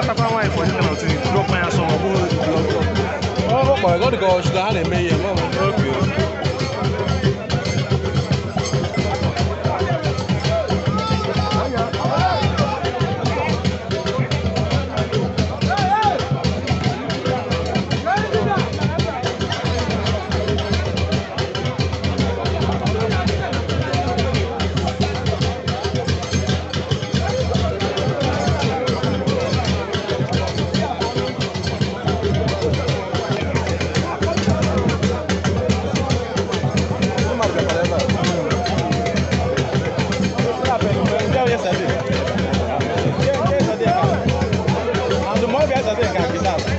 Kpọtakwa nwaanyị for this kind of thing, drop ya sọ, ọ bụghị. Ọ kpọrọ ọ dị ka ọ sị na ha na-eme ihe ma ọ. Okay. Mmadụ bịakwara ebe a. Yesterday. Yesterday. And the more yesterday can be that.